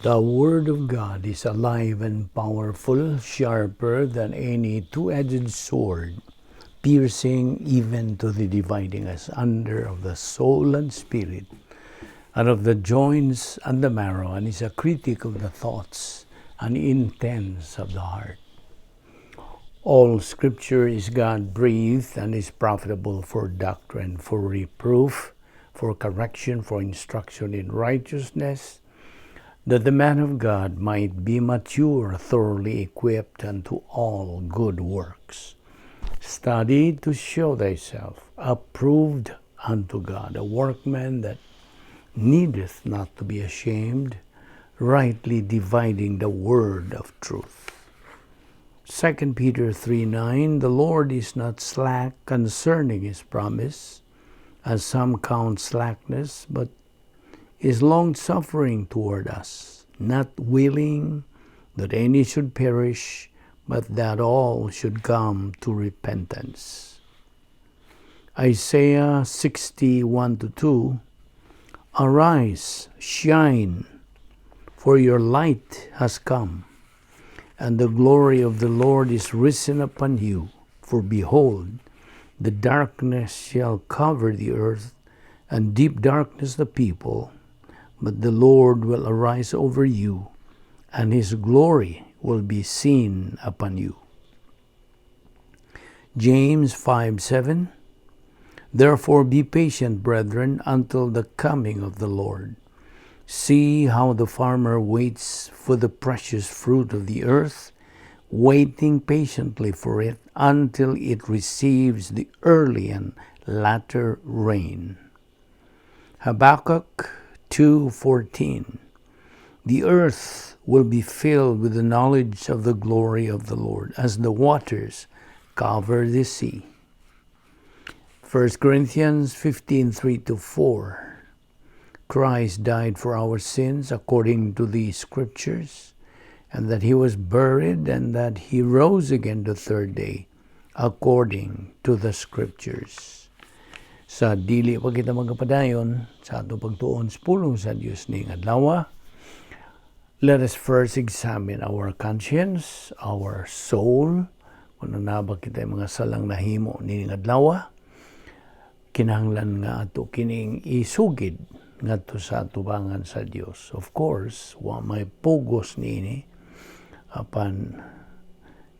The Word of God is alive and powerful, sharper than any two-edged sword, piercing even to the dividing asunder of the soul and spirit, and of the joints and the marrow, and is a critic of the thoughts and intents of the heart. All Scripture is God-breathed and is profitable for doctrine, for reproof, for correction, for instruction in righteousness, that the man of God might be mature, thoroughly equipped unto all good works. Study to show thyself approved unto God, a workman that needeth not to be ashamed, rightly dividing the word of truth. 2 Peter 3:9. The Lord is not slack concerning his promise, as some count slackness, but is long-suffering toward us, not willing that any should perish, but that all should come to repentance. Isaiah 61:2. Arise, shine, for your light has come, and the glory of the Lord is risen upon you. For behold, the darkness shall cover the earth, and deep darkness the people, but the Lord will arise over you, and his glory will be seen upon you. James 5:7. Therefore be patient, brethren, until the coming of the Lord. See how the farmer waits for the precious fruit of the earth, waiting patiently for it until it receives the early and latter rain. Habakkuk 2:14. The earth will be filled with the knowledge of the glory of the Lord, as the waters cover the sea. 1 Corinthians 15:3-4. Christ died for our sins according to the Scriptures, and that he was buried, and that he rose again the third day according to the Scriptures. Sa dili pa kita magkapadayon sa atong pagtuon sa pulong sa Dios ning adlaw, let us first examine our conscience, our soul. Kung naa ba kita mga salang nahimo nining adlaw, kinahanglan nga ato kining isugid ngadto sa atubangan sa Dios. Of course, wa may pugos niini, apan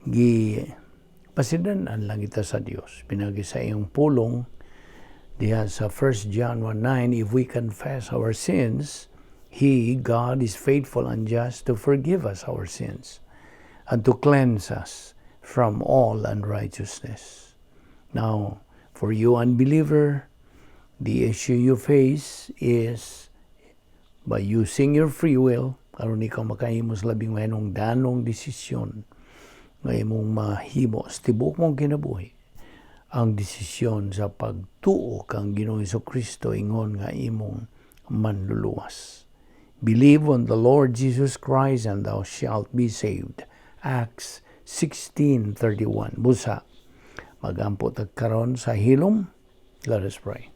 gi pasidan-an lang kita sa Dios. Pinagi sa iyang pulong diha sa 1 John 1:9, if we confess our sins, He, God, is faithful and just to forgive us our sins and to cleanse us from all unrighteousness. Now, for you unbeliever, the issue you face is by using your free will, aron ikaw makahimo sa labing mahinungdanong desisyon nga imong mahimo sa tibuok mong kinabuhi, ang desisyon sa pagtuo kang Ginoong Kristo ingon nga imong manluluwas. Believe on the Lord Jesus Christ and thou shalt be saved. Acts 16:31. Busa, magampo tag karon sa hilom. Let us pray.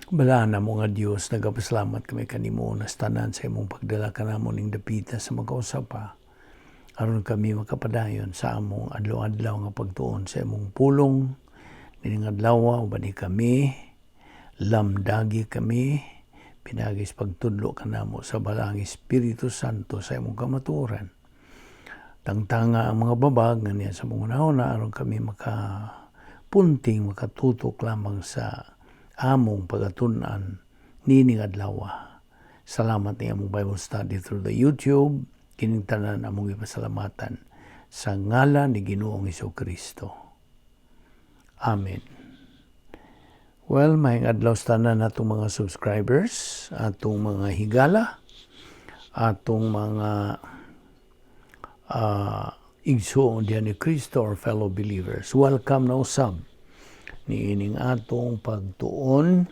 Balaan namo nga Dios, nagapasalamat kami kanimo nas tanan sa imong pagdala kanamo ning dapita sa magkausap pa, aron kami makapadayon sa among adlaw-adlaw nga pagtuon sa imong pulong. Nining adlaw, uban ni kami, lamdagi kami, pinagis pagtudlo kanamo sa Balaang Espiritu Santo sa imong kamatuoran. Tangtanga ang mga babag nga niya sa mong una aron kami makapunting, makatutok lamang sa among pagatun-an nining adlaw. Salamat ni among Bible study through the YouTube. Kining tanan among ipasalamatan sa ngalan ni Ginoong Kristo. Amen. Well, maayong adlaw sa tanan atong mga subscribers, atong mga higala, atong mga igsoon diha ni Kristo or fellow believers. Welcome na usab niining atong pagtuon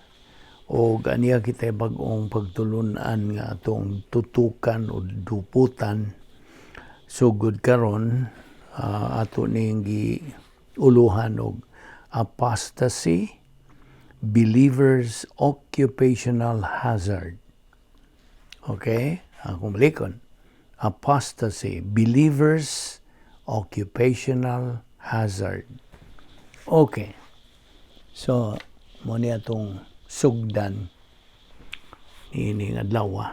o aniya kita bag-ong pagtulunan nga atong tutukan o duputan sugod karon, ato ning giuluhan og Apostasy, Believer's Occupational Hazard. Okay? Akong balikon. Apostasy, Believer's Occupational Hazard. Okay. So, mao ni atong sugdan niining adlaw.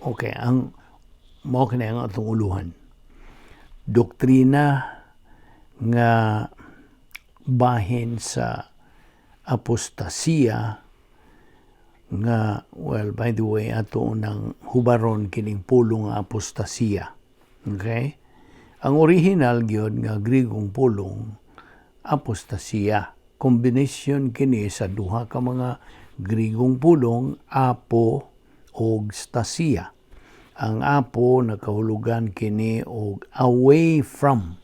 Okay, ang mao kini ang atong uluhan. Doktrina nga bahin sa apostasiya nga, well, by the way, ato nang hubaron kining pulong nga apostasiya. Okay? Ang original gyud nga Grigong pulong apostasiya, combination kini sa duha ka mga Grigong pulong, apo og stasia. Ang apo, nakahulugan kini og away from,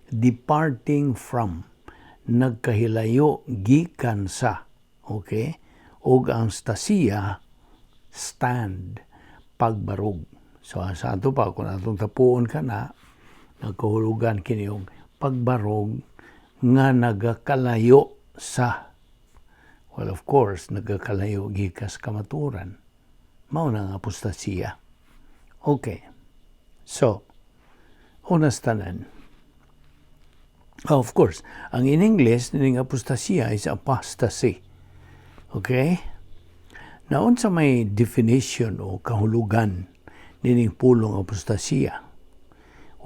departing from, nagkahilayo gikan sa. Okay? Og ang stasia, stand, pagbarog. So sa ato pa, kung atong tapuon kana, nagkahulugan kini og pagbarog nga nagakalayo sa, well, of course, nagakalayo gikan sa kamatuoran. Mao na ang apostasiya. Okay. So, unas tanan. Oh, of course, ang in English ning apostasiya is apostasy. Okay? Now, unsa may definition o kahulugan nining pulong apostasiya?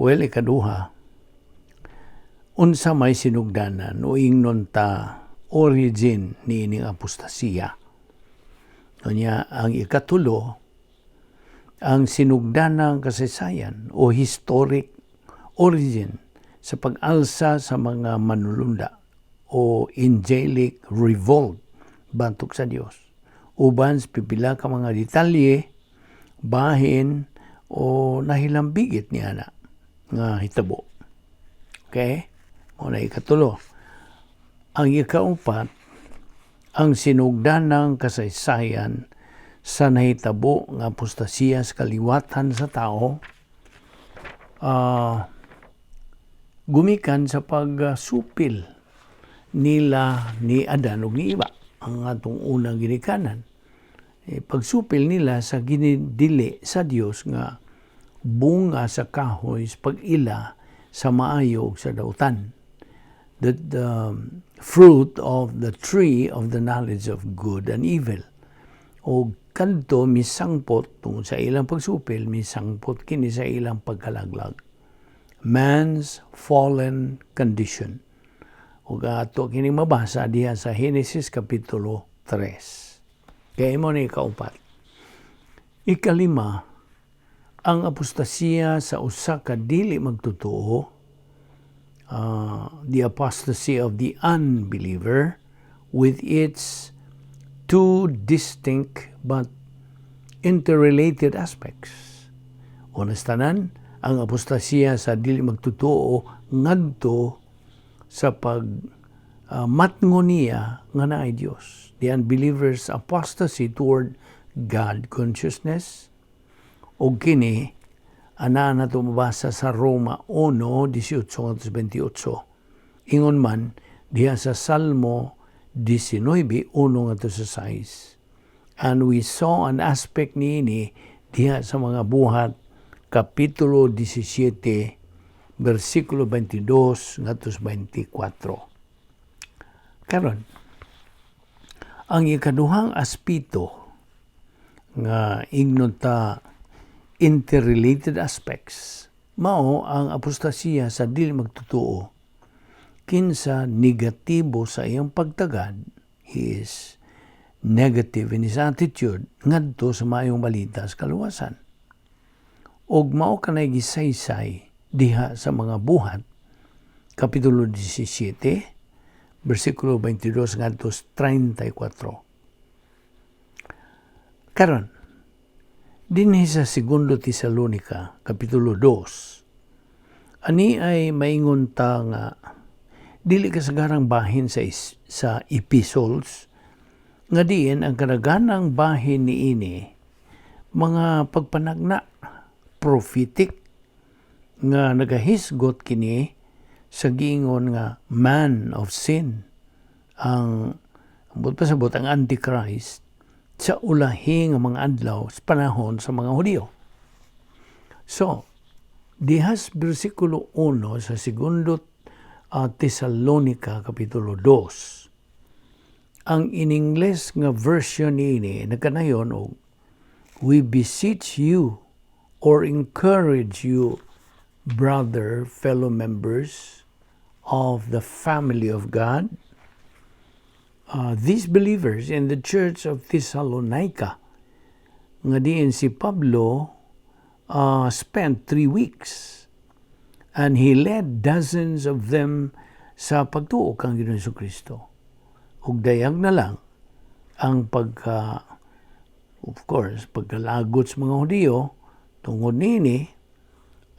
Well, ikaduha, unsa may sinugdanan o ingnon ta origin niining apostasiya? Unya, ang ikatulo, ang sinugdanang kasaysayan o historic origin sa pag-alsa sa mga manulunda o angelic revolt batok sa Dios. Uban sa pipila ka mga detalye, bahin o nahilambigit niya na nga hitabo. Okay? Mao na ikatulo. Ang ikaupat, ang sinugdanang kasaysayan sa nahitabo nga apostasiya sa kaliwatan sa tao gumikan sa pagsupil nila ni Adan ug ni Eva, ang atong unang ginikanan. Eh, pagsupil nila sa ginidili sa Dios nga bunga sa kahoy sa pag-ila sa maayo ug sa dautan. The fruit of the tree of the knowledge of good and evil. O kadto misangpot tungod sa ilang pagsupil, misangpot kini sa ilang pagkalaglag. Man's fallen condition. Ug ato kini mabasa diha sa Genesis kapitulo 3. Kaya mao ni ikaupat. Ikalima, ang apostasiya sa usa ka dili magtotoo, the apostasy of the unbeliever with its two distinct but interrelated aspects. Una sa tanan, ang apostasiya sa dili magtotoo ngadto sa pag matngo niya nga naay Dios. The unbeliever's apostasy toward God consciousness. O kini, ana na mabasa sa Roma 1:18-28. Ingon man, diha sa Salmo 19, 1 ngadto sa 6. And we saw an aspect niini diha sa Mga Buhat, Kapitulo 17, versikulo 22 ngadto sa 24. Karon, ang ikaduhang aspeto nga ingnon ta interrelated aspects mao ang apostasiya sa dili magtotoo kinsa negatibo sa iyang pagtagad, he is negative in his attitude ngadto sa maayong balita sa kaluwasan. Og mao kanay gisaysay diha sa Mga Buhat kapitulo 17 bersikulo 22 ngadto 34. Karon, dinhi sa Segundo Tesalonica kapitulo 2, ani ay maingon ta nga dili kasagarang bahin sa epistles nga diin ang kadaghanang bahin niini mga pagpanagna, prophetic, nga nagahisgot kini sa giingon nga man of sin. Ang buot pasabot, ang Antichrist sa ulahi nga mga adlaw sa panahon sa mga Hudiyo. So, dihas bersikulo 1 sa Segundo Tesalonica kapitulo 2, ang in Ingles nga version niini nagkanayon og "We beseech you or encourage you, brother, fellow members of the family of God." These believers in the church of Thessalonica, nga diin si Pablo spent 3 weeks and he led dozens of them sa pagtuo kang Ginoong Kristo. Ug dayag na lang ang pagka, of course, pagkalagot sa mga Hudiyo tungod nini,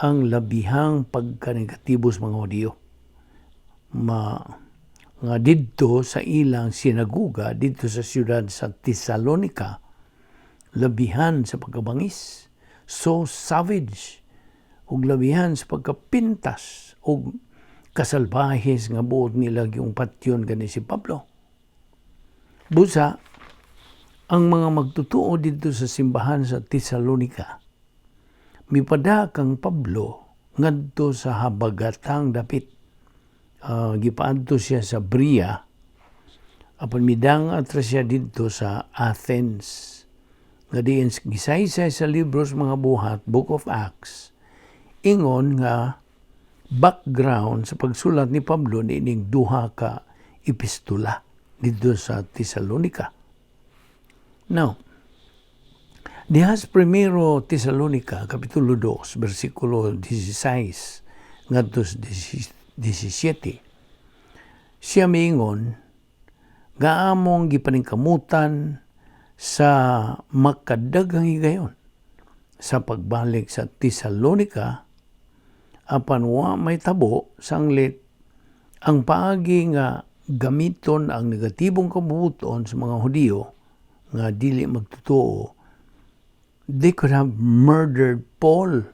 ang labihang pagkanegatibo sa mga Hudiyo. Ma nga didto sa ilang sinaguga didto sa siyudad sa Thessalonica, labihan sa pagkabangis, so savage, ug labihan sa pagkapintas ug kasalbahis nga buot nila yung patyon gani si Pablo. Busa ang mga magtutuo didto sa simbahan sa Thessalonica mipada kang Pablo ngadto sa habagatang dapit. Gipaadto siya sa Berea apan midang atras siya didto sa Athens, nga diin gisaysay sa libro sa mga Buhat, Book of Acts, ingon nga background sa pagsulat ni Pablo niining duha ka epistola didto sa Thessalonica. Now, dihas Primero Tesalonica, Kapitulo 2, versikulo 16 ngadto sa 17, siya miingon nga among gipaningkamutan sa makadaghang higayon sa pagbalik sa Thessalonica, apan wa may tabo sanglit ang paagi nga gamiton ang negatibong kabubuton sa mga Hudiyo nga dili magtotoo. They could have murdered Paul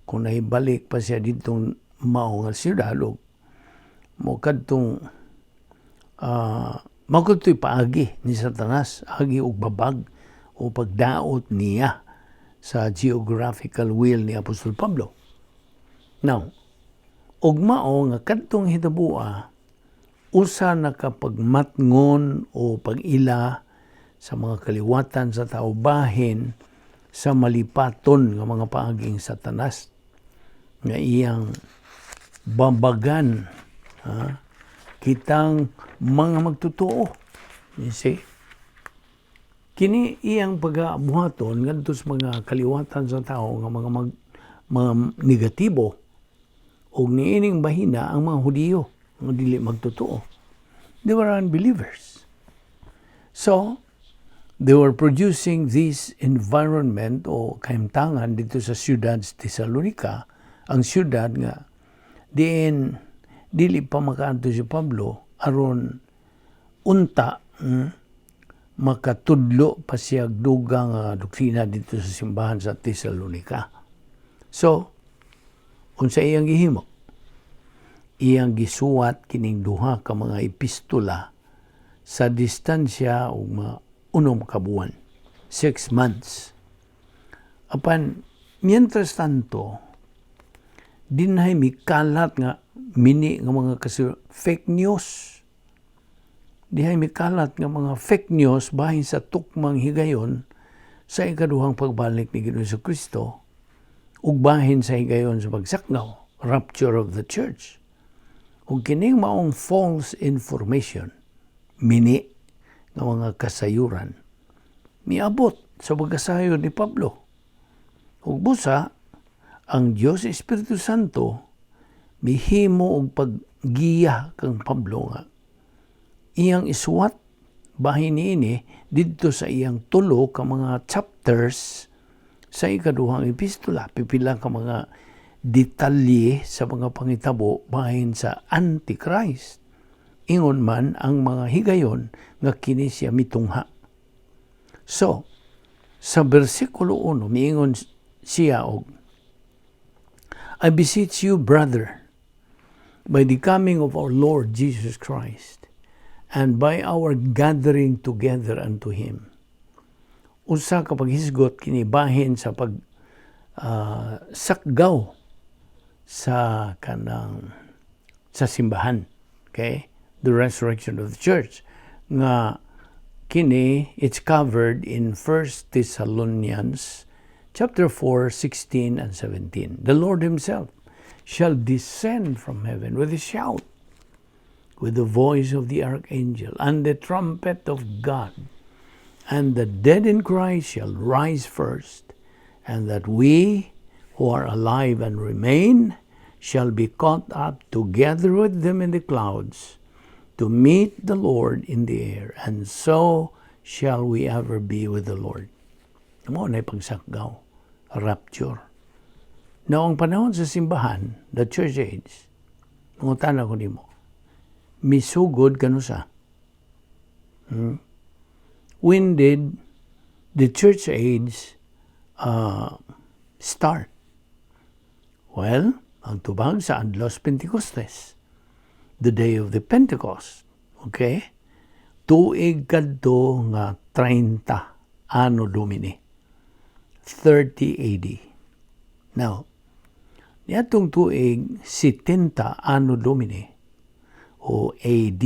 kung naibalik pa siya ditong mao nga siyudad og mo kadtong mao kadto'y paagi ni Satanas, agi og babag o pagdaot niya sa geographical will ni Apostol Pablo. Now, ug mao nga kadtong hitaboa usa na ka pagmatngon o pag-ila sa mga kaliwatan sa tao bahin sa malipaton nga mga paaging Satanas nga iyang babagan, ha, kitang mga magtotoo. You see? Kini iyang pagabuhaton ngadto sa mga kaliwatan sa tao nga mga negatibo og niining bahina ang mga Hudiyo nga dili magtotoo. They were unbelievers. So, they were producing this environment o kahimtangan dito sa siyudad sa Thessalonica, ang siyudad nga diin dili pa makaadto si Pablo aron unta makatudlo pa siya dugang doktrina dito sa simbahan sa Thessalonica. So, unsa iyang gihimo? Iyang gisuwat kining duha ka mga epistola sa distansya og mga 6 ka buwan, 6 months. Apan, mientras tanto, dinhay mikalat nga mini nga mga kasi fake news. Dihay mikalat nga mga fake news bahin sa tukmang higayon sa ikaduhang pagbalik ni Ginoong Kristo ug bahin sa higayon sa pagsakngaw, rapture of the church. Ug kining maong false information, mini nga mga kasayuran, miabot sa pagkasayod ni Pablo. Ug busa, ang Dios Espiritu Santo mihimo og paggiya kang Pablo nga iyang isuwat bahin niini didto sa iyang tulo ka mga chapters sa ikaduhang epistola, pipila ka mga detalye sa mga pangitabo bahin sa Antichrist, ingon man ang mga higayon nga kini siya mitungha. So, sa bersikulo 1, miingon siya og, "I beseech you, brother, by the coming of our Lord Jesus Christ And by our gathering together unto Him. Usa ka paghisgot kini bahin sa pag sakgaw sa kanang sa simbahan. Okay? The resurrection of the church nga kini, it's covered in 1 Thessalonians chapter 4, 16 and 17. The Lord himself shall descend from heaven with a shout, with the voice of the archangel and the trumpet of God, and the dead in Christ shall rise first, and that we who are alive and remain shall be caught up together with them in the clouds to meet the Lord in the air, and so shall we ever be with the Lord. Mao na pagsakgaw, rapture. Now, ang panahon sa simbahan, the church age, mangutana ko nimo, misugod kanusa? When did the church age start? Well, ang tubag sa adlaw sa Pentecostes, the day of the Pentecost. Okay? Tuig kadto nga 30 Anno Domini. 30 AD. Now, niadtong tuig 70 Anno Domini o AD.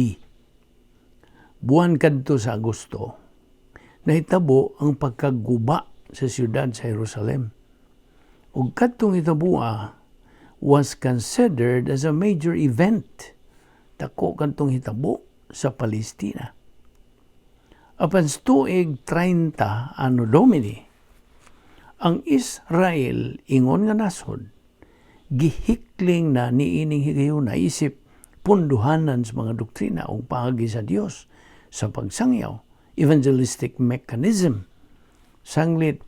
Buwan kadto sa Agosto, nahitabo ang pagkaguba sa siyudad sa Jerusalem. Ug kadtong hitaboa was considered as a major event. Dako kadtong hitabo sa Palestina. Apan sa tuig 30 Anno Domini, ang Israel ingon nga nasod gihikling na niining higayuna isip punduhanan sa mga doktrina ug paagi sa Dios sa pagsangyaw, evangelistic mechanism. Sanglit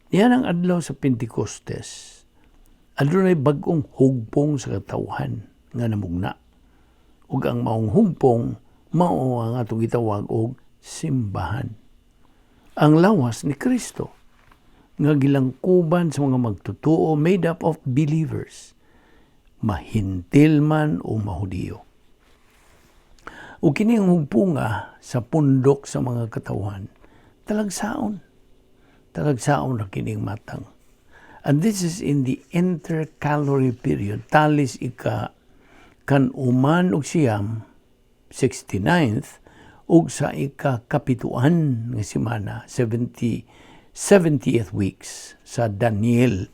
niyan ang adlaw sa Pentecostes, adunay bag-ong hugpong sa katawhan nga namugna ug ang maong hugpong mao ang atong gitawag og simbahan, ang lawas ni Kristo nga gilangkuban sa mga magtotoo, made up of believers, mahintil man o mahudiyo. Ug kini ang hugpunga sa pundok sa mga katawhan, talagsaon. Talagsaon na kining matang. And this is in the intercalary period, talis ika kan-uman og 9, 69th, ug sa ika kapituan nga semana, 70, 70th weeks sa Daniel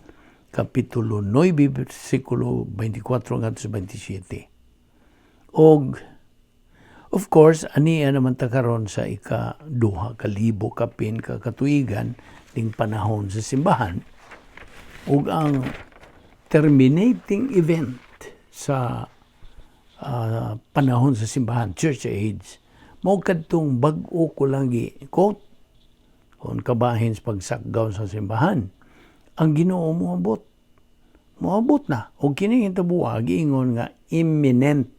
Kapitulo 9, versikulo 24 ngadto sa 27. Og of course, ania naman ta karon sa ika 2,000 kapin ka katuigan ning panahon sa simbahan ug ang terminating event sa panahon sa simbahan, church age, mao kadtong bag-o ko lang gi quote kung kabahin sa pagsakgaw sa simbahan, ang Ginoo moabot. Moabot na. O kini hitabuha giingon nga imminent.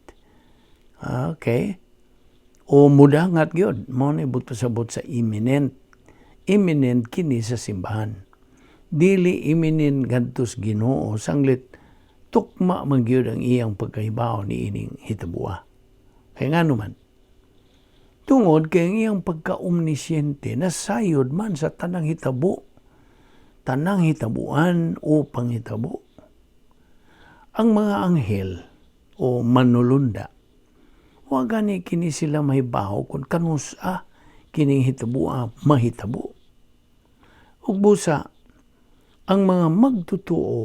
Okay? O mudangat gyud. Mao ni buot pasabot sa imminent. Imminent kini sa simbahan. Dili imminent ngadto sa Ginoo, sanglit tukma man gyud ang iyang pagkahibaw ni ining hitabuha. Kay ngano man? Tungod kay ang iyang pagka-omnisciente nasayod man sa tanang hitabo, tanang hitabuan o panghitabo. Ang mga anghel o manulunda, wa gani kini sila mahibaw kung kanusa kining hitabua mahitabo. Ug busa, ang mga magtotoo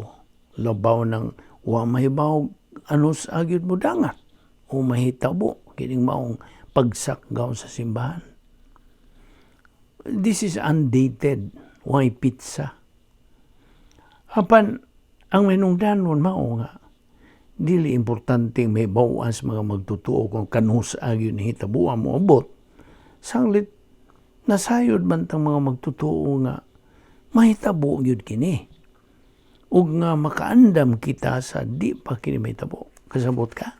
labaw ng wa mahibaw anos gyud modangat o mahitabo kining maong pagsakgaw sa simbahan. This is undated. Way petsa? Apan ang mahinungdanon mao nga dili importante may bawas mga magtotoo kung kanusa gyud ni hitabuan moabot. Sanglit nasayod man tang mga magtotoo nga mahitabo gyud kini. Ug nga makaandam kita sa di pa kini mahitabo. Kasabot ka?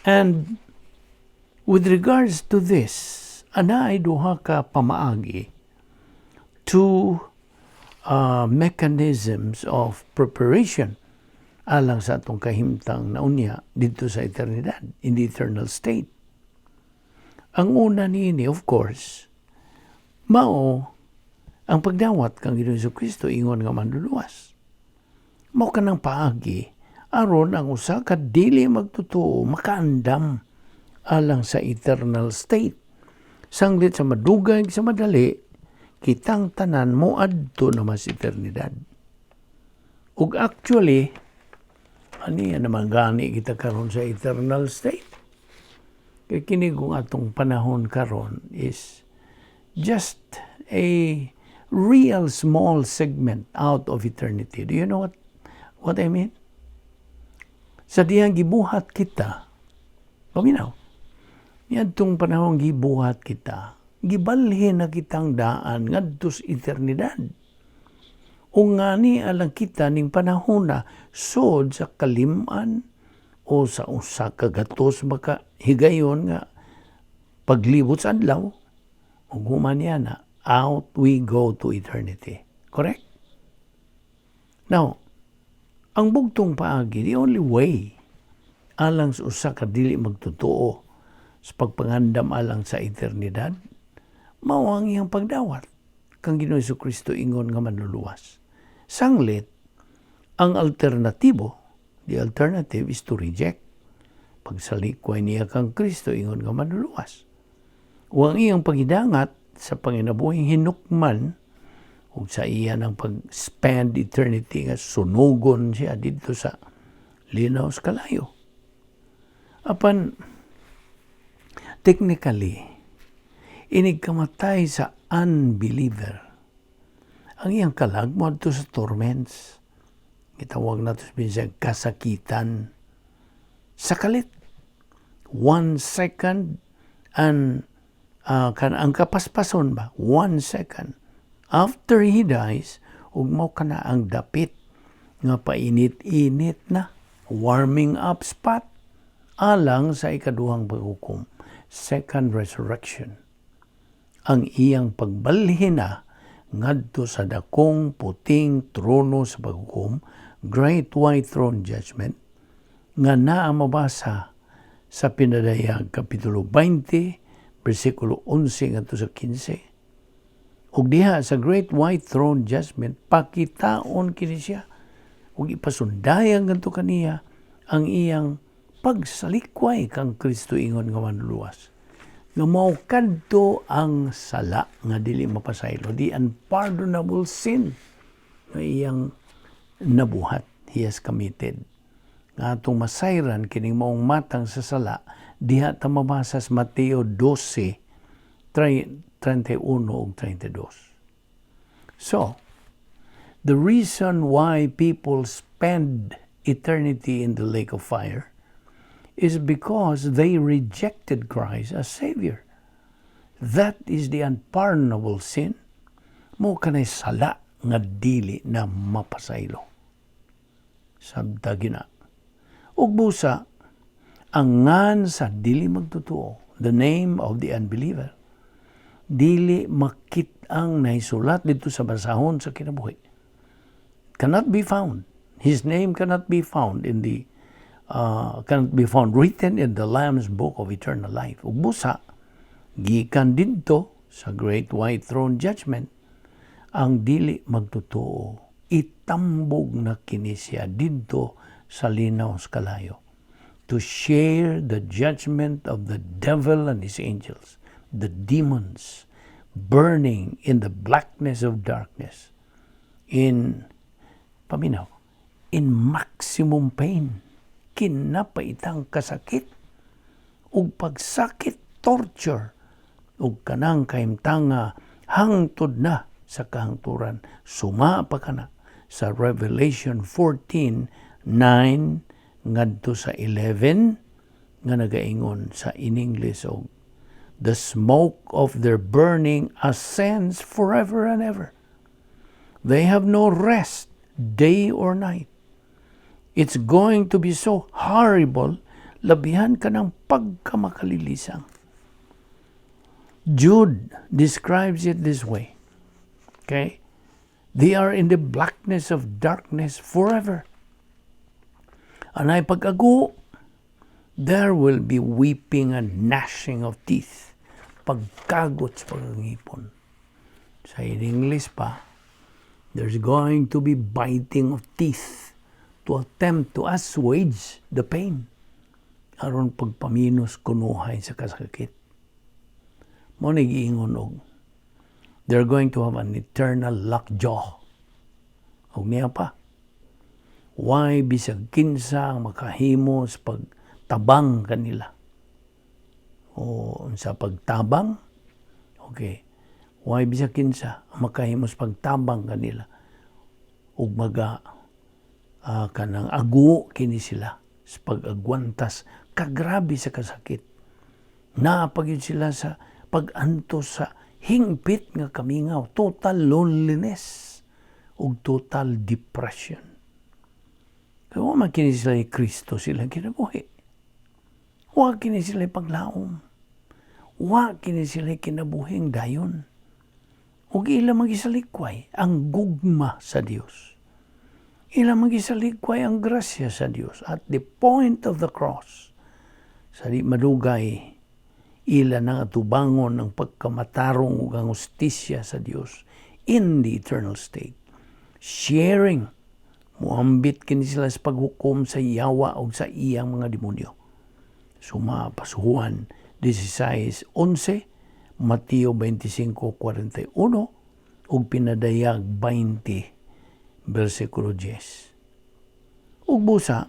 And with regards to this, ana ay duha ka pamaagi, two mechanisms of preparation alang sa atong kahimtang na unya didto sa eternidad, in the eternal state. Ang una niini, of course, mao ang pagdawat kang Ginoong Kristo ingon nga manluluwas. Mao kanang paagi aron ang usa ka dili magtotoo makaandam alang sa eternal state. Sanglit sa madugay, sa madali, kitang tanan moadto na mas eternidad. Ug actually, aniya naman gani kita karon sa eternal state. Kay kini kung atong panahon karon is just a real small segment out of eternity. Do you know what I mean? Sa dihang gibuhat kita, paminaw, niadtong panahon gibuhat kita, gibalhin na kitang daan ngadto sa eternidad. O ngani alang kita ning panahon na sod sa kaliman o sa usa ka gatos maka higayon nga paglibot sa adlaw ug human niya na out we go to eternity. Correct? Now, ang bugtong paagi, the only way alang sa usa ka dili magtotoo sa pagpangandam alang sa eternidad, mao ang iyang pagdawat kang Ginoong Kristo ingon nga manluluwas. Sanglit, ang alternatibo, the alternative is to reject. Pagsalikway niya kang Kristo ingon nga manluluwas. O ang iyang pagidangat sa panginabuhing hinukman ug sa iya ng pag-spend eternity nga sunugon siya didto sa linaw sa kalayo. Apan, technically, inig kamatay sa unbeliever, ang iyang kalag moadto sa torments. Gitawag nato sa Bisaya kasakitan. Sa kalit, 1 second and kan ang kapaspason ba, 1 second after he dies, ug mao kana ang dapit nga painit-init na warming up spot alang sa ikaduhang paghukom, second resurrection. Ang iyang pagbalhin na ngadto sa dakong puting trono sa paghukom, Great White Throne Judgment, nga naa mabasa sa Pinadayag Kapitulo 20, versikulo 11 ngadto sa 15. Ug diha sa Great White Throne Judgment, pakitaon kini siya ug ipasundayang ngadto kaniya ang iyang pagsalikway kang Kristo ingon nga manluluwas. Nga mao kadto ang sala nga dili mapasaylo, the unpardonable sin nga iyang nabuhat, he has committed. Nga atong masayran kining maong matang sa sala, diha ta mabasa sa Mateo 12, 31 ug 32. So, the reason why people spend eternity in the lake of fire is because they rejected Christ as Savior. That is the unpardonable sin. Mao kanay sala nga dili na mapasaylo. Sabta gina. Ug busa, ang ngan sa dili magtotoo, the name of the unbeliever, dili makit-ang naisulat didto sa basahon sa kinabuhi. Cannot be found. His name cannot be found written in the Lamb's Book of Eternal Life. Ug busa, gikan didto sa Great White Throne Judgment, ang dili magtotoo, itambog na kini siya didto sa linaw sa kalayo to share the judgment of the devil and his angels, the demons, burning in the blackness of darkness, in, paminaw, in maximum pain, kinapaitang kasakit, ug pagsakit, torture, ug kanang kahimtanga hangtod na sa kahangturan. Suma pa kana sa Revelation 14, 9 ngadto sa 11 nga nagaingon sa in English og "The smoke of their burning ascends forever and ever. They have no rest day or night." It's going to be so horrible, labihan ka ng pagkamakalilisang. Jude describes it this way. Okay? They are in the blackness of darkness forever. Anay pag-ago, there will be weeping and gnashing of teeth. pagkagot sa pagngipon. Sa in English pa, there's going to be biting of teeth to attempt to assuage the pain aron pagpaminos kunuhay sa kasakit. Mao ni giingon og they're going to have an eternal lockjaw. Og niya pa, why bisag kinsa ang makahimo sa pagtabang kanila? O sa pagtabang? Okay. Why bisag kinsa ang makahimo sa pagtabang kanila? Ug maga kanang ago kini sila sa pag-agwantas kagrabe sa kasakit. Naa pa gyud sila sa pag-antos sa hingpit nga kamingaw, total loneliness ug total depression. Kaya wa man kini sila ni Kristo silang kinabuhi. Wa kini sila paglaom. Wa kini sila kinabuhing dayon. Ug ila magisalikway ang gugma sa Dios. Ila magisalikway ang grasya sa Dios at the point of the cross. Sa di madugay, ila nang atubangon ang pagkamatarong ug ang hustisya sa Dios in the eternal state. Sharing, muambit kini sila sa paghukom sa yawa ug sa iyang mga demonyo. Suma pa sa Juan 16:11, Mateo 25:41 ug Pinadayag 20 bersikulo 10. Ug busa,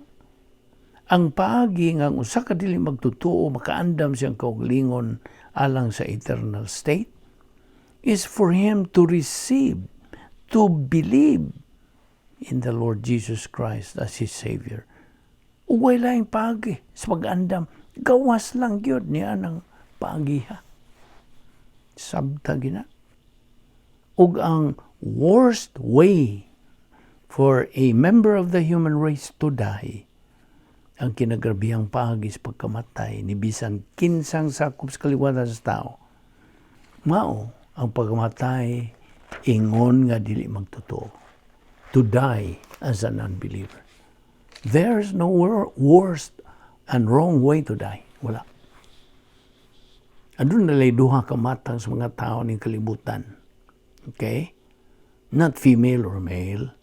ang paagi nga ang usa ka dili magtotoo makaandam siyang kaugalingon alang sa eternal state is for him to receive, to believe in the Lord Jesus Christ as his Savior. Ug way laing paagi sa pag-andam, gawas lang gyud niya ng paagiha. Sabta gina. Ug ang worst way for a member of the human race to die, ang kinagrabihang paagi sa pagkamatay ni bisan kinsang sakop sa kaliwatan sa tao, mao ang pagkamatay ingon nga dili magtotoo. To die as an unbeliever. There's no worst and wrong way to die. Wala. Aduna lay duha ka matang sa mga tao ning kalibutan. Okay? Not female or male.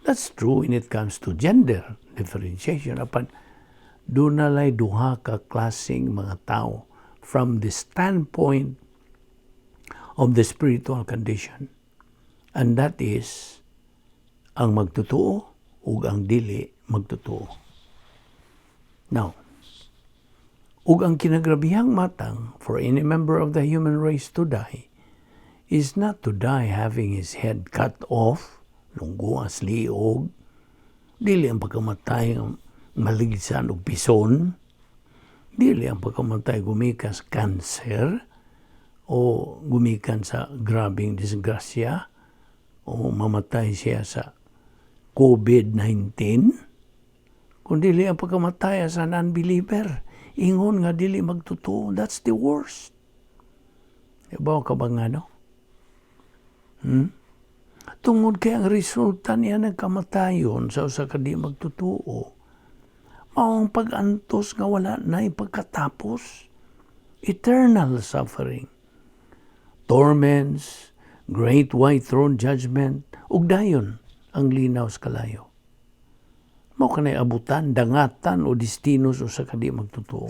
That's true when it comes to gender differentiation. Apan, duna lay duha ka klaseng mga tao from the standpoint of the spiritual condition. And that is ang magtotoo ug ang dili magtotoo. Now, ug ang kinagrabihang matang for any member of the human race to die is not to die having his head cut off, lunggoa sa liog, dili ang pagkamatay nga maligsan og pison, dili ang pagkamatay gumikan sa cancer, o gumikan sa grabing disgrasya, o mamatay siya sa COVID-19, kung dili ang pagkamatay as an unbeliever, ingon nga dili magtotoo, that's the worst. Ibaw ka ba nga, no? Tungod kay ang resulta niya ng kamatayon sa usa ka di magtotoo, mao ang pag-antos nga wala na pagkatapos. Eternal suffering. Torments, great white throne judgment, ug dayon ang linaw sa kalayo. Mao kanay abutan, dangatan o destino sa usa ka di magtotoo.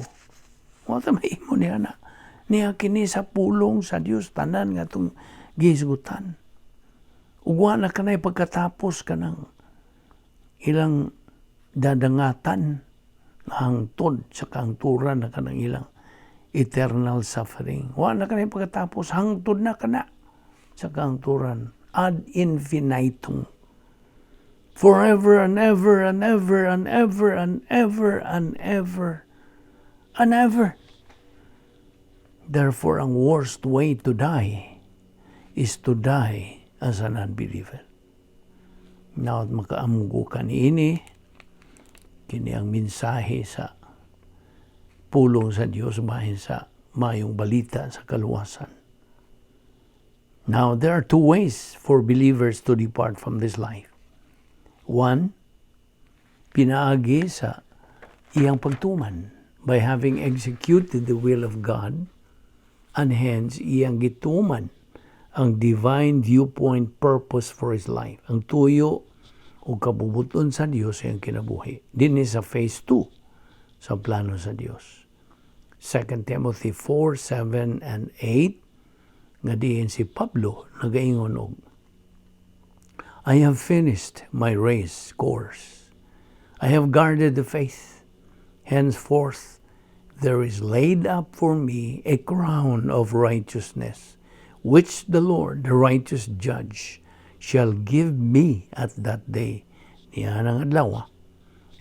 Wa ta mahimo niya na. Niya kini sa pulong sa Dios tanan nga atong gihisgutan. Ug wa na kanay pagkatapos kanang ilang dadangatan hangtod sa kahangturan na kanang ilang eternal suffering. Wa na kanay pagkatapos, hangtod na kana sa kahangturan ad infinitum. Forever and ever and ever and ever and ever and ever and ever. Therefore, ang worst way to die is to die as an unbeliever. Now, makaamgo ka niini, kini ang mensahe sa pulong sa Dios bahin sa mayong balita sa kaluwasan. Now, there are two ways for believers to depart from this life. One, pinaagi sa iyang pagtuman by having executed the will of God And hence, iyang gituman ang divine viewpoint purpose for his life. Ang tuyo o kabubuton sa Dios sa iyang kinabuhi. Dinhi sa phase 2 sa plano sa Dios. 2 Timothy 4, 7 and 8 nga diin si Pablo nagaingon og, "I have finished my race course. I have guarded the faith. Henceforth there is laid up for me a crown of righteousness, which the Lord, the righteous judge, shall give me at that day." Niya ang adlaw.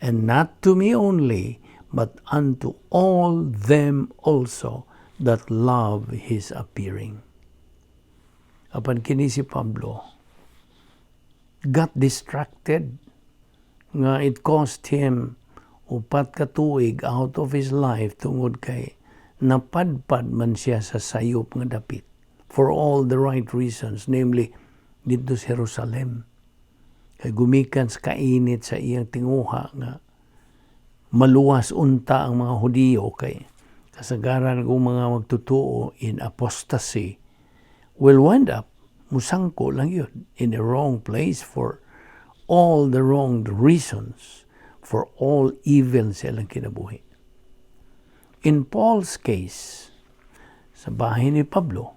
"And not to me only, but unto all them also that love his appearing." Apan kini si Pablo got distracted nga it cost him 4 ka tuig out of his life tungod kay napadpad man siya sa sayop nga dapit for all the right reasons, namely didto sa Jerusalem kay gumikan sa kainit sa iyang tinguha nga maluwas unta ang mga Hudiyo kay kasagaran kung mga magtutuo in apostasy will wind up musangko lang gyud in the wrong place for all the wrong reasons, for all evil sa ilang kinabuhi. In Paul's case, sa bahin ni Pablo,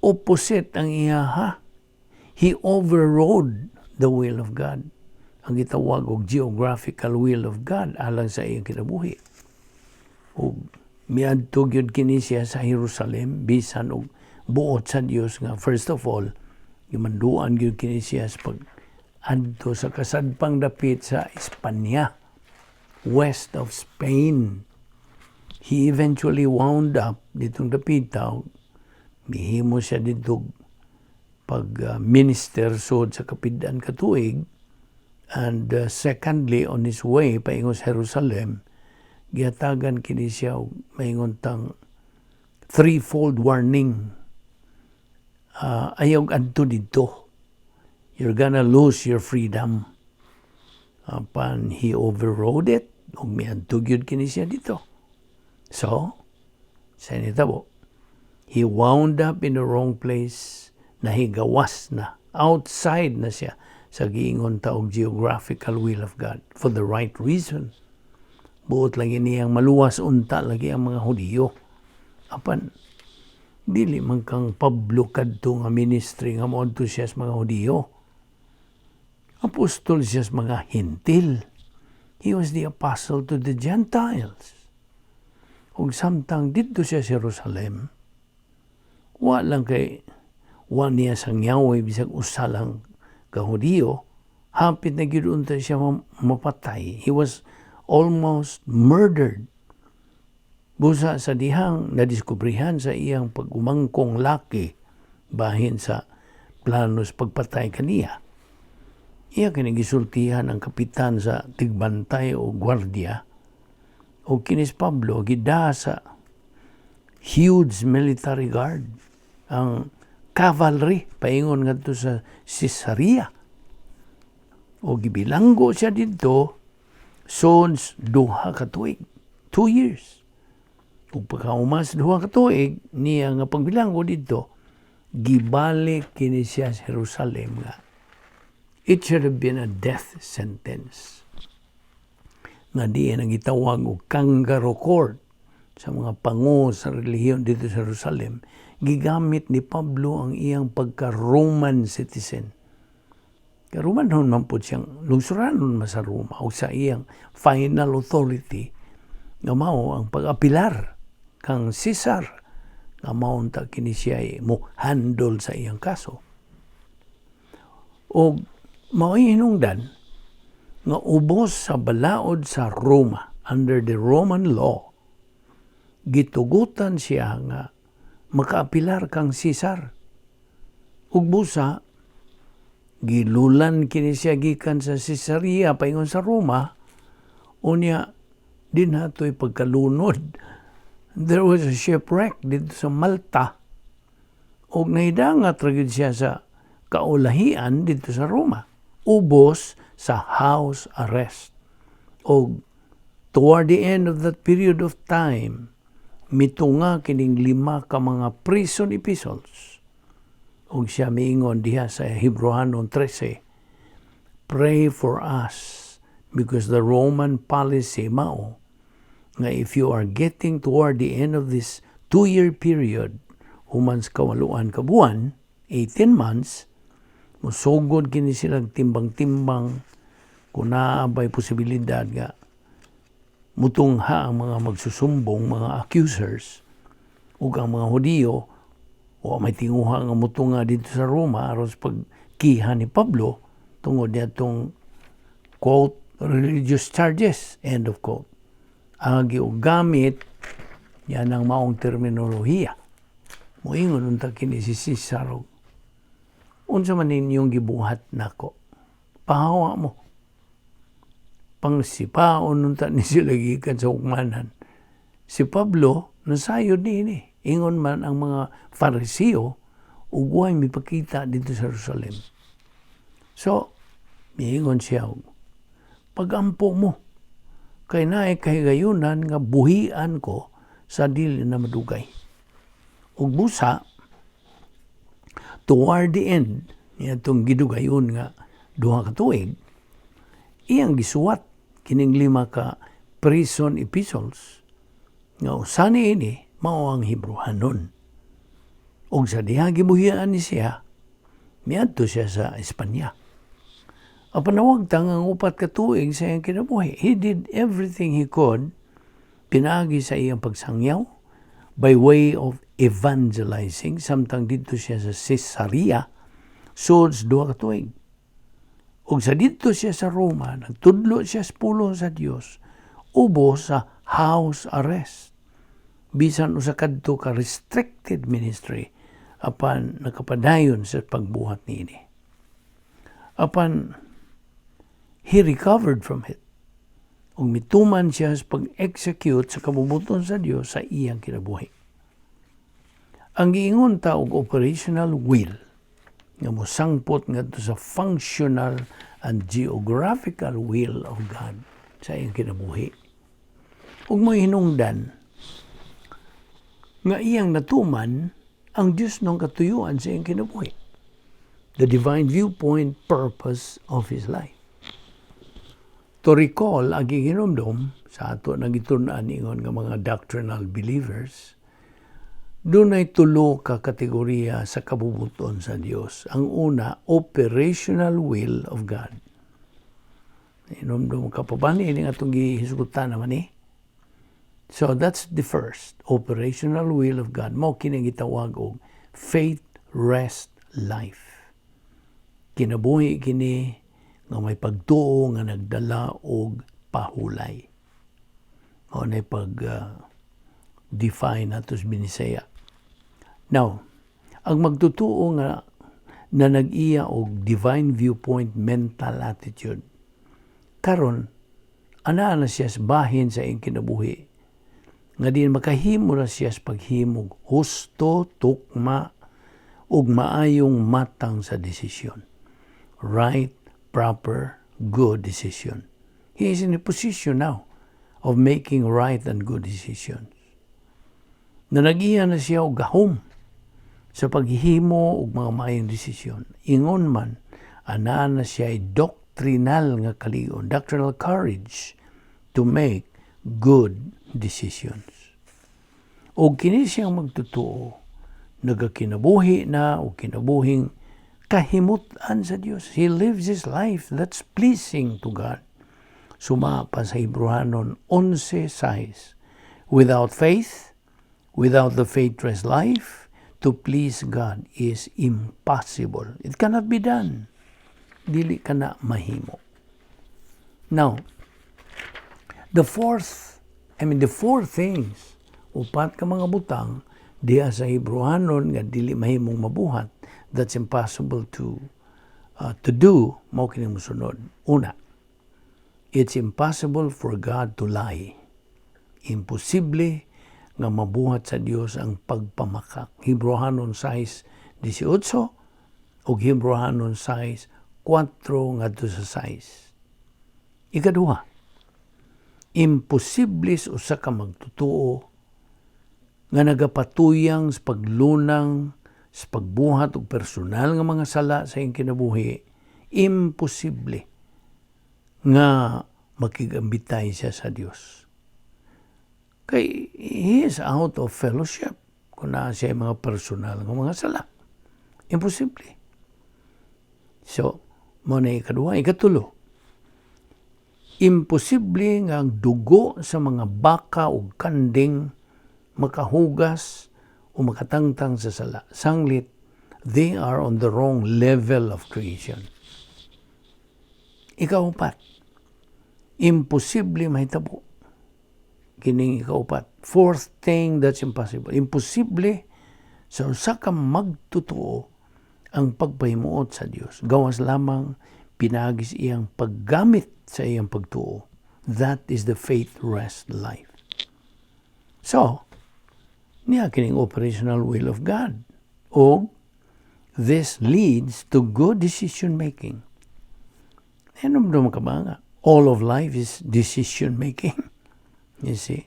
opposite ang iya ha. He overrode the will of God. Ang gitawag og geographical will of God alang sa iyang kinabuhi. Ug miadto gyud kini siya sa Jerusalem bisan og buot sa Dios nga first of all gimanduan gyud kini siya sa pag adto sa kasadpang dapit sa Espanya, west of Spain. He eventually wound up ditong dapita. Mihimo siya dito pag minister sud sa kapid-an ka tuig, and secondly, on his way paingon sa Jerusalem, gihatagan kini siya og maingon tang threefold warning. Ayaw adto didto. You're gonna lose your freedom. Apan he overrode it ug miadto gyud kini siya didto. So, sa nitabo, he wound up in the wrong place, nahigawas na, outside na siya sa giingon ta og geographical will of God for the right reason. Buot lang niyang maluwas unta lagi ang mga Hudiyo. Apan dili man kang Pablo kadto nga ministry nga moadto siya sa mga Hudiyo. Apostol siya sa mga Hentil. He was the apostle to the Gentiles. Ug samtang didto siya sa Jerusalem, wa lang kay wa niya sangyawoy bisag usa lang ka Hudiyo, hapit na gyud unta siya mapatay. He was almost murdered. Busa sa dihang nadiskubrihan sa iyang pag-umangkong laki bahin sa planos pagpatay kaniya. Iya kini gisultihan ang kapitan sa tigbantay o gwardiya o kini si Pablo gida sa huge military guard, ang cavalry, paingon ngadto sa Caesarea. O gibilanggo siya didto sud 2 ka tuig, 2 years. Ug pagkaumas 2 ka tuig niya nga pagbilanggo didto, gibalik kini siya sa Jerusalem nga it should have been a death sentence. Nga diin ang gitawag og kangaroo court sa mga pango sa relihiyon didto sa Jerusalem, gigamit ni Pablo ang iyang pagka-Roman citizen. Kay Romanhon man pud siyang lungsuranon man sa Roma o sa iyang final authority nga mao ang pag-apilar kang Caesar nga mao unta kini siya mo handle sa iyang kaso. O mao'y hinungdan nga ubos sa balaod sa Roma, under the Roman law, gitugutan siya nga makaapilar kang Caesar. Ug busa gilulan kini siya gikan sa Caesarea paingon sa Roma. Unya dinha to'y pagkalunod, there was a shipwreck didto sa Malta ug nahidangat ra gyud siya sa kaulahian didto sa Roma ubos sa house arrest. Og toward the end of that period of time, Mitunga kining lima ka mga prison epistles. Ug siya miingon diha sa Hebreohanon 13, "Pray for us," because the Roman policy mao nga if you are getting toward the end of this 2-year period, human sa 8 ka buwan, 18 months, musugod kini sila timbang-timbang kung naa ba'y posibilidad nga mutungha ang mga magsusumbong, mga accusers, ug ang mga Hudiyo o may tinguha nga mutunga dito sa Roma aron sa pagkiha ni Pablo tungod niadtong, quote, "religious charges," end of quote. Agi og gamit yan ang maong terminolohiya. Moingon unta kini si Cesar og, "Unsa man ninyong gibuhat nako? Pahawa mo." Pangsipaon unta ni sila gikan sa hukmanan. Si Pablo nasayod niini. Ingon man ang mga Fariseo ug way mipakita dito sa Jerusalem. So, miingon siya, "Pagampo mo, kay naay kahigayunan nga buhian ko sa dili na madugay." Ug busa, toward the end, niadtong gidugayon nga 2 ka tuig, iyang gisuwat kining lima ka prison epistles nga usa niini mao ang Hebreohanon. Ug sa diha gibuhian ni siya, miadto siya sa Espanya. Apan nawagtang ang 4 ka tuig sa iyang kinabuhi. He did everything he could pinaagi sa iyang pagsangyaw by way of evangelizing samtang didto siya sa Caesarea sud sa 2 ka tuig. Ug sa didto siya sa Roma, nagtudlo siya sa pulong sa Dios ubos sa house arrest. Bisan usa kadto ka restricted ministry, apan nakapadayon sa pagbuhat niini. Apan he recovered from it. Ug mituman siya sa pag-execute sa kabubut-on sa Dios sa iyang kinabuhi. Ang giingon ta og operational will nga mosangpot ngadto sa functional and geographical will of God sa iyang kinabuhi. Ug mo hinungdan nga iyang natuman ang Dios ng katuyuan sa iyang kinabuhi. The divine viewpoint purpose of his life. To recall, ang gihinumdom sa ato nang gitun-an ingon nga mga doctrinal believers, dunay tulo ka kategorya sa kabubuton sa Dios. Ang una, operational will of God. Hinumdom ka pa ba ni nga atong gihisgutan naman ni? So that's the first, operational will of God. Mao kini gitawag og faith rest life. Kinabuhi kini nga may pagtuo nga nagdala og pahulay. Mao na pag define nato sa Binisaya. Now, ang magtutuo nga na nag-iya og divine viewpoint mental attitude, karon anaa na siya sa bahin sa iyang kinabuhi nga diin makahimo na siya sa paghimog husto, tukma ug maayong matang sa desisyon. Right, proper, good decision. He is in a position now of making right and good decisions. Na nag-iya na siya og gahom sa paghimo og mga maayong desisyon. Ingon man, anaa na siya ay doctrinal nga kaligon, doctrinal courage to make good decisions. O kini siyang magtotoo, nagakinabuhi na o kinabuhing kahimutan sa Dios. He lives his life that's pleasing to God. Suma pa sa Hebreohanon 11:6. Without faith, without the faithless life, to please God is impossible. It cannot be done. Dili ka na mahimo. Now, the fourth, I mean the four things, upat ka mga butang, diha sa Hebreohanon nga dili mahimong mabuhat, that's impossible to do, mao kini mosunod. Una, it's impossible for God to lie. Imposible nga mabuhat sa Dios ang pagpamakak. Hebreohanon 6:18 ug Hebreohanon 6:4 ngadto sa 6. Ikaduha, imposible sa usa ka magtotoo nga nagapatuyang sa paglunang sa pagbuhat og personal nga mga sala sa iyang kinabuhi, imposible nga makigambitay siya sa Dios. Kay he is out of fellowship kung naa siya mga personal nga mga sala. Imposible. So, mao na ikaduha. Ikatulo, imposible nga ang dugo sa mga baka o kanding makahugas o makatangtang sa sala. Sanglit, they are on the wrong level of creation. Ikaupat, imposible mahitabo. Kining ikaupat. Fourth thing that's impossible. Imposible sa usa ka magtotoo ang pagpahimuot sa Dios. Gawas lamang pinaagi sa iyang paggamit sa iyang pagtuo. That is the faith rest life. So, niya kining operational will of God. O this leads to good decision making. Hinumdum ka ba nga? All of life is decision making. You see?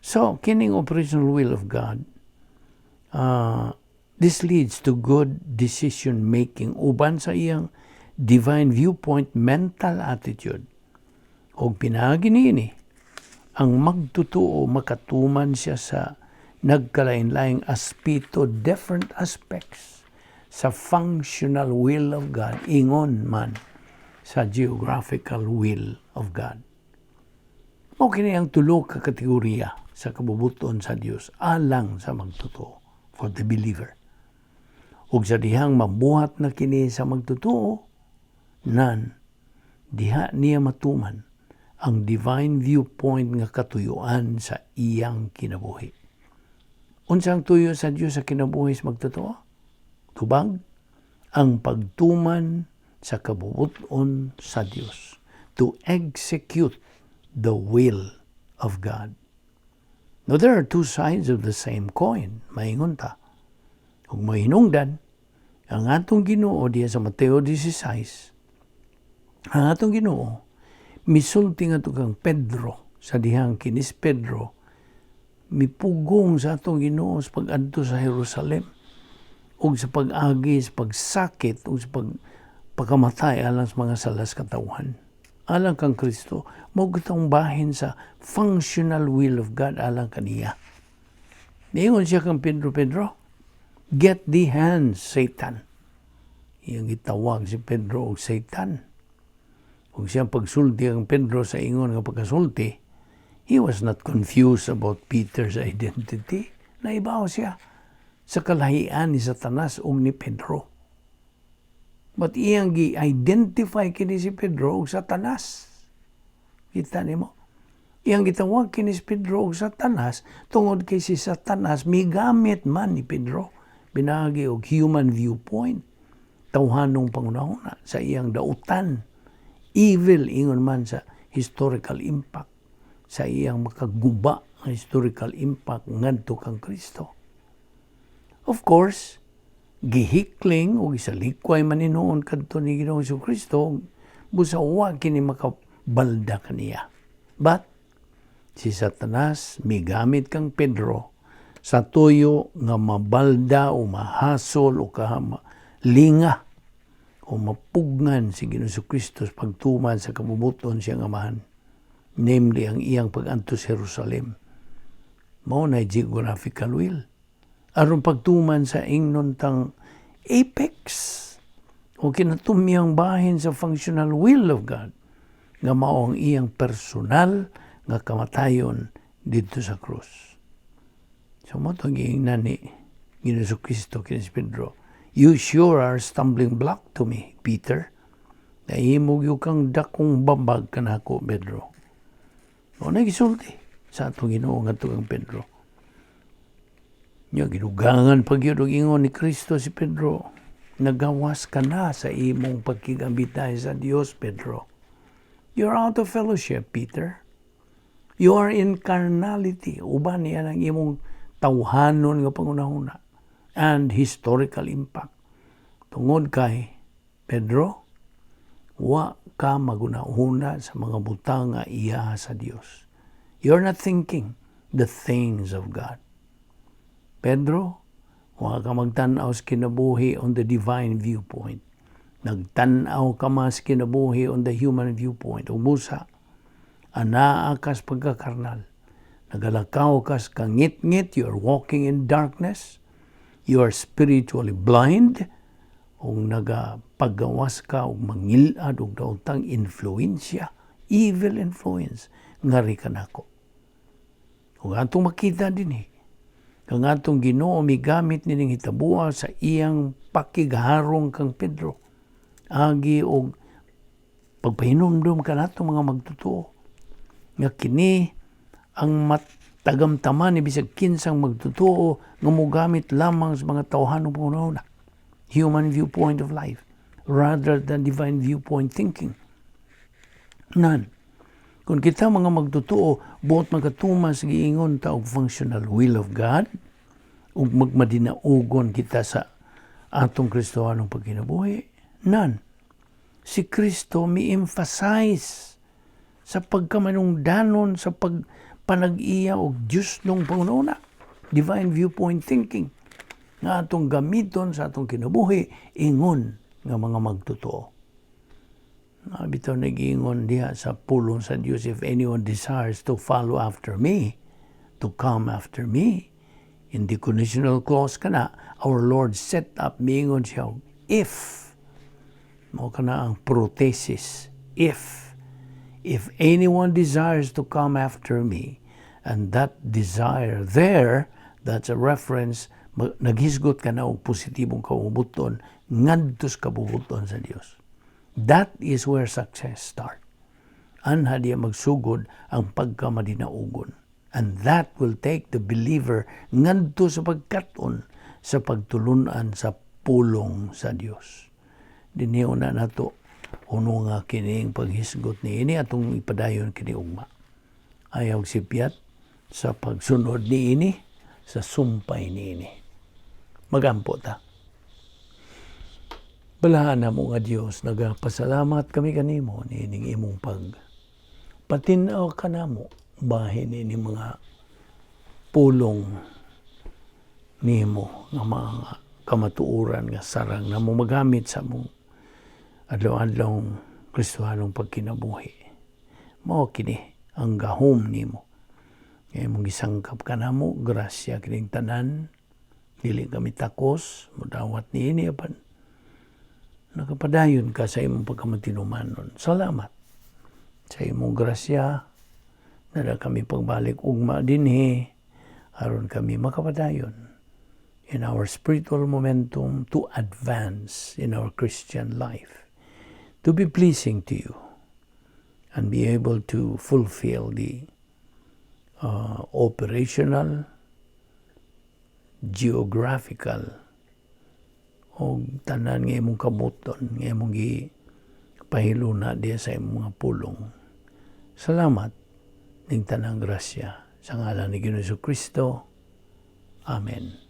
So, kining operational will of God, this leads to good decision making uban sa iyang divine viewpoint mental attitude. Og pinaagi niini, ang magtotoo makatuman siya sa nagkalain-laing aspeto, different aspects sa functional will of God, ingon man sa geographical will of God. Mao kini ang tulo ka kategorya sa kabubuton sa Dios alang sa magtotoo, for the believer. Ug sa dihang mabuhat na kini sa magtotoo, nan diha niya matuman ang divine viewpoint nga katuyuan sa iyang kinabuhi. Unsa ang tuyo sa Dios sa kinabuhi sa magtotoo? Tubag ang pagtuman sa kabubuton sa Dios, to execute the will of God. Now, there are two sides of the same coin, maingon ta. Ug mahinungdan, ang atong Ginoo diya sa Mateo 16, ang atong Ginoo misulti nga kang Pedro sa dihang kinis Pedro mipugong sa atong Ginoo sa pag-adto sa Jerusalem ug sa pag-agi sa pagsakit ug sa pagkamatay alang sa mga salas katawhan. Alang kang Kristo, mao gitong bahin sa functional will of God alang kaniya. Niingon siya kang Pedro, "Pedro, get thee hence, Satan." Iyang gitawag si Pedro og Satan. Ug siyang pagsulti ang Pedro sa ingon nga pagkasulti, he was not confused about Peter's identity. Naibaw siya sa kalahian ni Satanas ug ni Pedro. But iyang gi-identify kini si Pedro og Satanas. Kita nimo? Iyang gitawag kini si Pedro og Satanas tungod kay si Satanas migamit man ni Pedro pinaagi og human viewpoint, tawhanong pangunahuna sa iyang dautan, evil ingon man sa historical impact, sa iyang makaguba nga historical impact ngadto kang Kristo. Of course, gihikling o gisalikway man hinuon kadto ni Ginoong Kristo busa wa kini makabalda kaniya. But si Satanas migamit kang Pedro sa tuyo nga mabalda o mahasol o kahama, linga o mapugngan si Ginoong Kristo sa pagtuman sa kabubuton siyang Amahan. Namely, ang iyang pag-anto sa Jerusalem. Mao na geographical will. Aron pagtuman sa ingnon tang apex o kinatumyang bahin sa functional will of God nga mao ang iyang personal nga kamatayon didto sa krus. So mao to giingnan ni Ginoong Kristo kini si Pedro. "You sure are stumbling block to me, Peter. Nahimo gyud kang dakong babag kanako, Pedro." Mao na gisulti sa atong Ginoo ngadto kang Pedro. Nya gidugangan pa gyud og ingon ni Kristo si Pedro, "Nagawas ka na sa imong pagkigambitay sa Dios, Pedro. You're out of fellowship, Peter. You are in carnality." Uban niya ang imong tawhanon nga pangunahuna and historical impact. Tungod kay Pedro, wa ka magunahuna sa mga butang nga iya sa Dios. You're not thinking the things of God. Pedro, wa ka magtan-aw sa kinabuhi on the divine viewpoint. Nagtan-aw ka mas kinabuhi on the human viewpoint. Ug busa, anaa kas pagkakarnal. Nagalakaw kas kangit-ngit, you are walking in darkness. You are spiritually blind. Ug nagapagawas ka og mangilad og daotang influensya, evil influence, ngari kanako. Ug atong makita dinhi, kang atong Ginoo migamit nining hitabua sa iyang pakigharong kang Pedro. Agi og pagpahinumdum kanato mga magtotoo nga kini ang matagamtaman ni bisag kinsang magtotoo nga mogamit lamang sa mga tawhanong panghuna-huna, human viewpoint of life rather than divine viewpoint thinking. None. Kung kita mga magtotoo, buot magkatuman sa giingon ta og functional will of God, ug magmadinaugon kita sa atong Kristohanong pagkinabuhi, none. Si Kristo mi-emphasize sa pagkamanungdanon sa pagpanag-iya og Diyosnong panghuna-huna, divine viewpoint thinking, nga atong gamiton sa atong kinabuhi ingon nga mga magtotoo. Na bitaw nag-ingon diha sa pulong sa Dios, "If anyone desires to follow after me, to come after me," in the conditional clause kana, our Lord set up, miingon siya, "If," mo kana ang prothesis, if anyone desires to come after me, and that desire there, that's a reference, naghisgot ka na og positibong kabubuton ngadto sa kabubuton sa Dios. That is where success start. Anha diya magsugod ang pagkamadinaugon. And that will take the believer ngadto sa pagkat-on sa pagtulunan sa pulong sa Dios. Dinhi na nato uno nga kining paghisgot ni ini, atong ipadayon kini ugma. Ayaw sipyat sa pagsunod ni ini, sa sumpay ni ini. Magampo ta. Balahan mo nga Dios, nagapasalamat kami kanimo niining imong pag patin-aw kanamo bahin ini mga pulong nimo nga mga kamatuoran nga sarang namo magamit sa among adlaw-adlaw Kristohanong pagkinabuhi. Mao kini ang gahom nimo. Nga imong gisangkap kanamo, grasya kining tanan, dili kami takos modawat niini apan nakapadayon ka sa imong pagkamatinumanon. Salamat sa imong grasya nada kami pagbalik ugma dinhi aron kami makapadayon in our spiritual momentum to advance in our Christian life, to be pleasing to you and be able to fulfill the operational, geographical, o tanan nga imong kabuton nga imong gi pahiluna diya sa imong mga pulong. Salamat ning tanang grasya sa ngalan ni Ginoong Kristo. Amen.